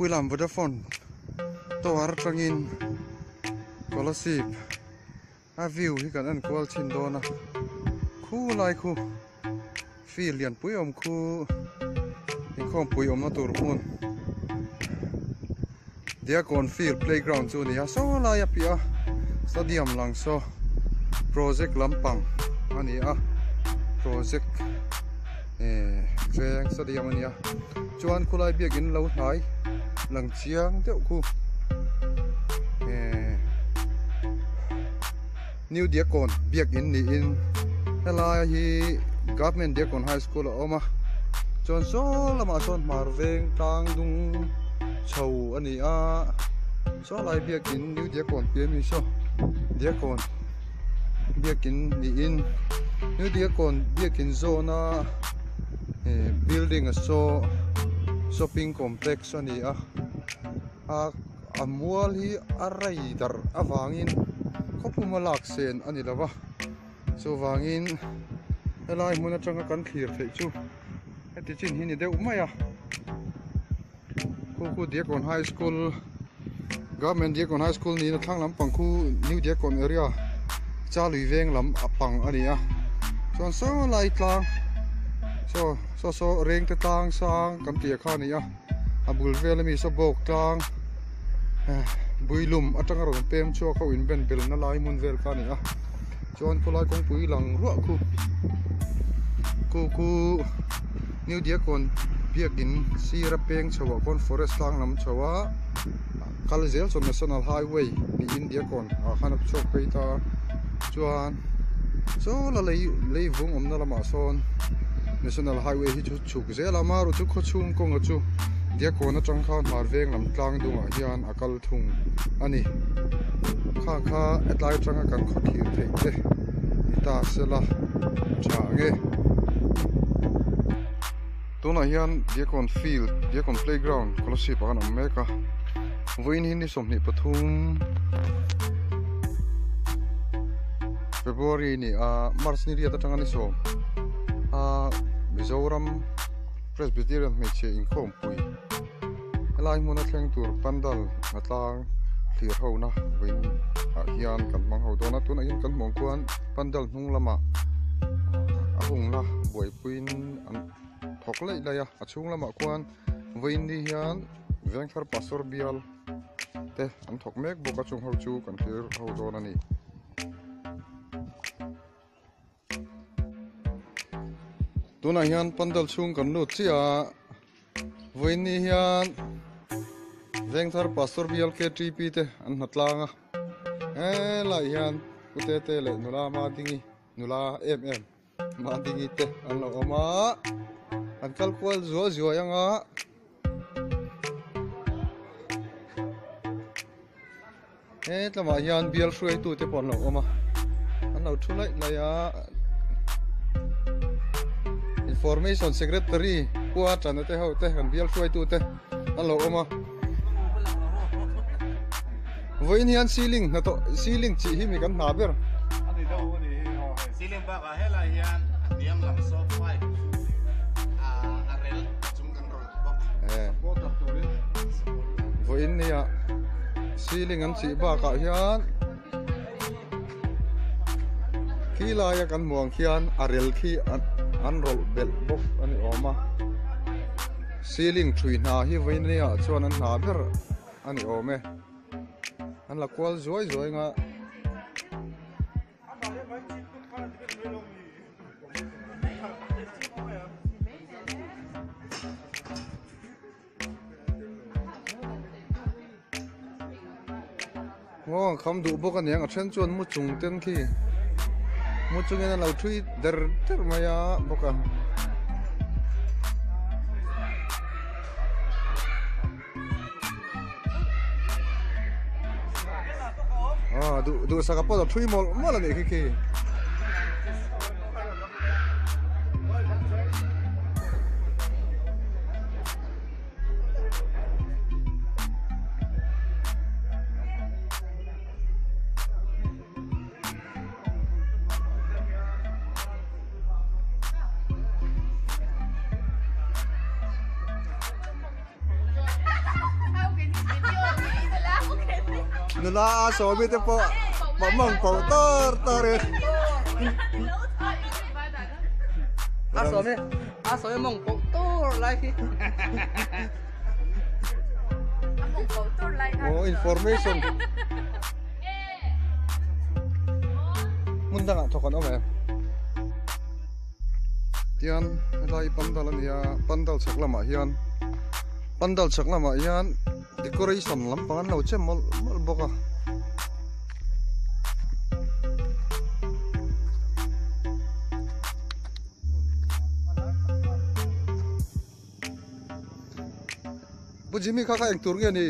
Kawngpui lam Vodafone tower atangin Kolasib a view hi kan en kual chhin dawn a khulai khu field lianpui awm khu inkhawmpui awmna tur hmun Diakkawn field playground chu a ni a saw lai a piah a stadium lang saw project lampang a ni a project ehh veng stadium a ni a chuan khulai biakin lo hnai lang chiang deuh khu ehh New Diakkawn biakin niin helai hi Government Diakkawn High School a awm a chuan saw lamah sawn hmar veng tlang dung chho a ni a saw lai biakin New Diakkawn tih a ni saw Diakkawn biakin niin New Diakkawn biakin zawna eh building a saw shopping complex a ni a a. A mual hi a rei darh avangin khawpuma lak sen a ni lo va, chuvangin helai hmun atanga kan thlir theih chu heti chin hi ni deuh mai a. Khu khu Diakkawn High School Government Diakkawn High School niin a thlang lampang khu New Diakkawn area Chalui veng lam a pang a ni a, chuan saw lai tlang saw saw saw Rengte tlang sang kan tih kha a ni a. A bul vel ami saw bawk tlang builum atanga rawn pem chhuak ho in ben belna lai hmun vel kha a ni a chuan khawlai kawngpui lang ruah khu khu khu New Diakkawn biakin sira peng chho ah khawn forest tlang lam chho a kal zel chuan National Highway niin Diakkawn ah khan a chhuak phei ta a chuan saw la lei lei vung awmna lamah sawn National Highway hi chu. Chhuk zel a amaherawh chu khawchhung kawnga chu Diakkawn atang khan hmar veng lam tlang dungah hian a kal thung a ni. Kha kha hetlai atanga kan khaw thlir theih te ni ta sela tha ang e. Tunah hian Diakkawn field Diakkawn playground Kolasib ah khan a awm mek a vawiin hi ni 23 February ni a March ni riat atanga ni sawm a Mizoram Presbyterian hmeichhe inkhawmpui helai hmuna thleng tur pandal a tlang thlir ho na vawiin ah hian kan hmang ho dawn a tunah hian kan hmuh ang khuan pandal hnung lamah a hungna buaipuiin an thawk laih laih a a chhung lamah khuan vawiin ni hian Vengthar Pastor bial te an thawk mek bawk a chung ho chu kan thlir ho dawn a ni. Tunah hian pandal chhung kan lut chiah a, vawiin hian Vengthar Pastor bial KTP te an hna tlang a, helaiah hian Pu Tete leh nula Madingi nula em em Madingi te an lo awm a, an kal kual zual zuai ang a. He tlamah hian bial hruaitu te pawh an lo awm a an lo thu laih laih a information secretary kua tana te ho te kan bial hruaitu te an lo awm a vawiin hian ceiling hnathawh ceiling chih hi mi kan hna ber. Ceiling bakah helai hian a hniam lam saw pipe a rel chung kan rawn bawk. Vawiin nia ceiling an chih bakah hian khi laia kan hmuh ang khian a rel khi an rawlh belh bawk a ni awm a ceiling thui hna hi vawiin nia chuan an hna ber a ni awm e an la kual zuai zuai ang a. Aw kham duh bawk aniang a then chuan mu chung ten khi mu chungin an lo thui der der mai a bawk a. Aw duh duhsaka pawh a lo thui mawlh mawlh a nih khi khi. Nula a sawmi te pawh mawng pawh tawr tawr in. A sawmi a sawmi mawng pawh tawr lai hi. Oh information. Hmun dangah thawk an awm em? Tian helai pandal a nia pandal chhak lamah hian pandal chhak lamah hian decoration lampang an lo che mawlh mawlh bawk a. Pu Jimmy kha kha eng tur nge ni?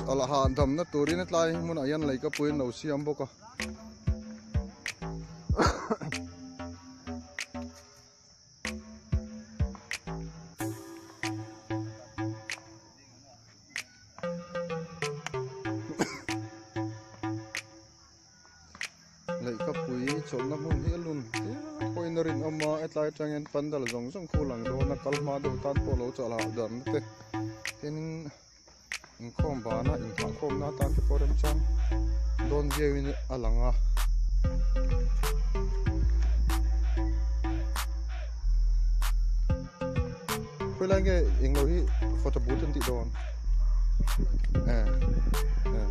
Chawlh hahdamna turin hetlai hmunah hian leikapui an lo siam bawk a. Leihkapui chawlhna hmun hi a lun hle pawhin a rinawm a hetlai atang hian pandal zawng zawng khu lang dawn a kal hma deuh tan pawh lo chawlh hahdam na te tin inkhawm bana inghahkhawm na atan te pawh remchang dawn viau in a lang a. Khawilai nge englo hi photo booth an tih dawn eh eh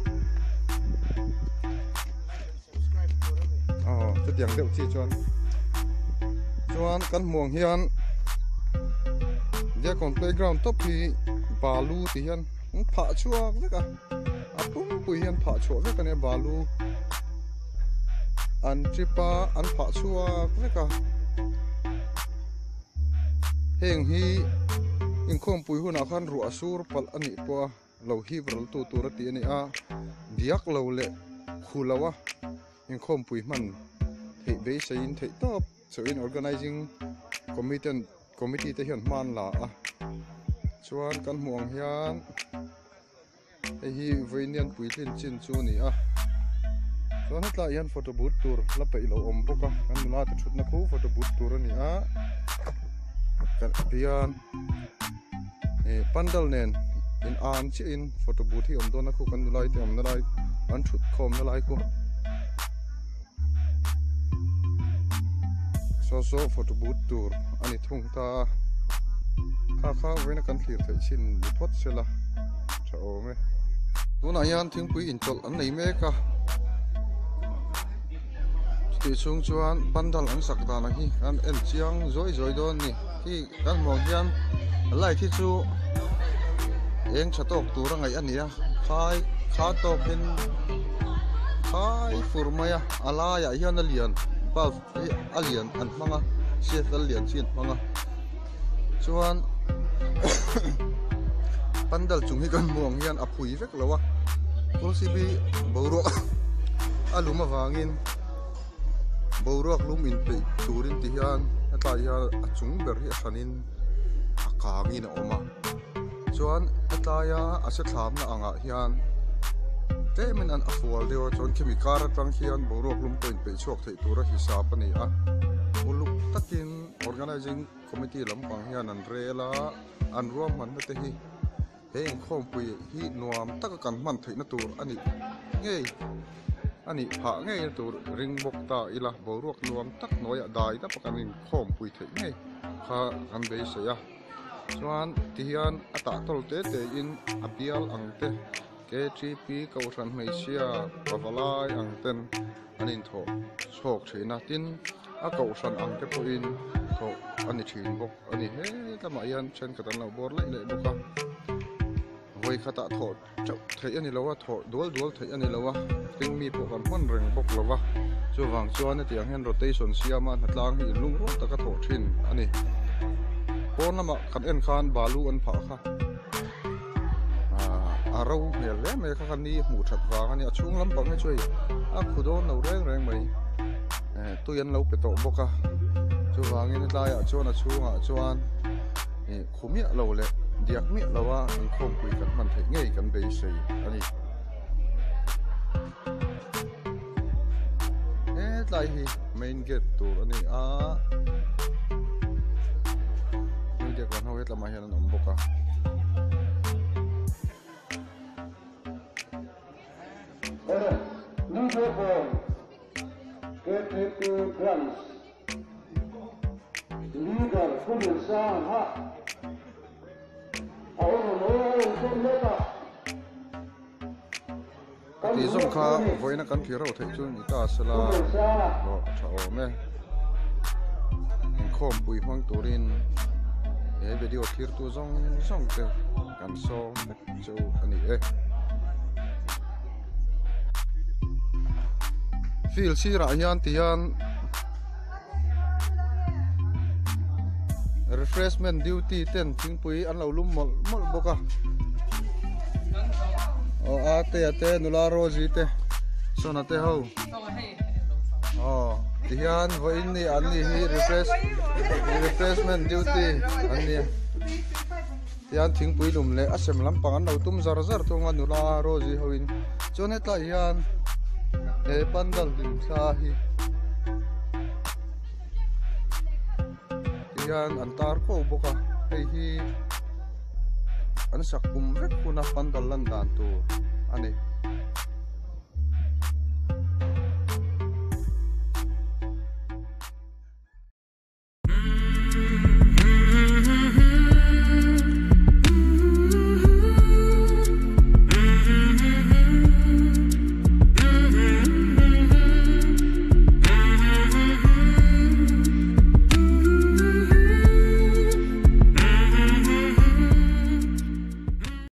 aw chutiang deuh chi chuan chuan kan hmuh ang hian Diakon playground tawp hi balu tih hian an phah chhuak vek a a pumpui hian phah chhuah vek a nia balu an trip a an phah chhuak vek a. Heng hi inkhawmpui hunah khan ruah sur palh a nih pawh a lo hip ral tu tur a tih a ni a, diak lo leh khu lo a inkhawmpui hman theih beiseiin theih tawp chauhin organizing committee committee te hian hma an la a chuan kan hmuh ang hian. Hei hi vawiinian puitlin chin chu a ni a chuan hetlaiah hian photo booth tur la peih lo awm bawk a kan nula te thutna khu photo booth tur a ni a tihian ih pandal nen in an chiah in photo booth hi a awm dawn a khu kan nula te awmna lai an thut khawmna lai khu saw saw photo booth tur a ni thung ta a kha kha vawiina kan thlir theih chin ni phawt sela tha awm e tunah hian thingpui inchawlh an nei mek a chutih chhung chuan pandal an sak dan ang hi an en chiang zawi zawi dawn a ni khi kan hmuh ang hian light hi chu eng tha tawk tur a ngaih a ni a khai kha tawkin khai fur mai a a laiah hian a lian bulb hi a lian an hmang a cfl lian chi an hmang a chuan pandal chung hi kan hmuh ang hian a phui vek lo a kawlsip hi boruak a lum avangin boruak lum inpeih turin ti hian hetlai hian a chung ber hi a hranin a kangin a awm a chuan hetlaia a se thlamna angah hian tlemin an a fual deuh a chuan khimi kar atang hian boruak lum pawh inpeih chhuak theih tura hisap a ni a uluk takin organizing committee lampang hian an rel a an ruahmanna te hi. He inkhawmpui hi nuam taka kan hman theihna tur a nih ngei a nih phah ngei na tur ring bawk ta ila boruak nuam tak hnuaiah dai dapa kan inkhawmpui theih ngei kha kan beisei a chuan tihian a tah tawl te te in a bial ang te ktp kohhran hmeichhia pavalai ang ten an inthawh chhawk thin a tin a kohhran ang te pawhin thawh a ni thin bawk. A ni he lamah hian thenkhat an lo bawr laih laih bawk a vawi khatah thawh teuh theih a ni lo a thawh dual dual theih a ni lo a tin mi pawh kan hman reng bawk lo va chuvang chuan hetiang hian rotation siama hnatlang hi inlung rual taka thawh thin a ni pawn lamah kan en khan balu an phah kha aah a ro hmel hle mai kha kha ni hmuh that vang a nia a chhung lampang hi chu hei a khu dawn lo reng reng mai eh tui an lo pe tawh bawk a chuvangin hetlaiah chuan a chhungah chuan ih khu miah lo leh diak miah lo a inkhawmpui kan hman theih ngei kan beisei a ni hetlai hi main gate tur a ni a. Diakon ho hetlamah hian an awm bawk a. Tih zawng kha vawiina kan thlir ho theih chu ni ta sela aw a tha awm e. Inkhawmpui hmang turin he video thlir tu zawng zawng te kan sawm vek chu a ni e. Field sirah hian ti hian refreshment duty ten thingpui an lo lum mawlh mawlh bawk a aw a te a te nula Rosie te sona te ho aw ti hian vawiin ni an ni hi refresh refreshment duty an ni tihian thingpui lum leh a sem lampang an lo tum zar zar thung a nula Rosie ho in chuan hetlai hian he pandal hlim thla hi tihian an tar ko bawk a hei hi an sak kum vek hun a pandal lan dan tur a ni.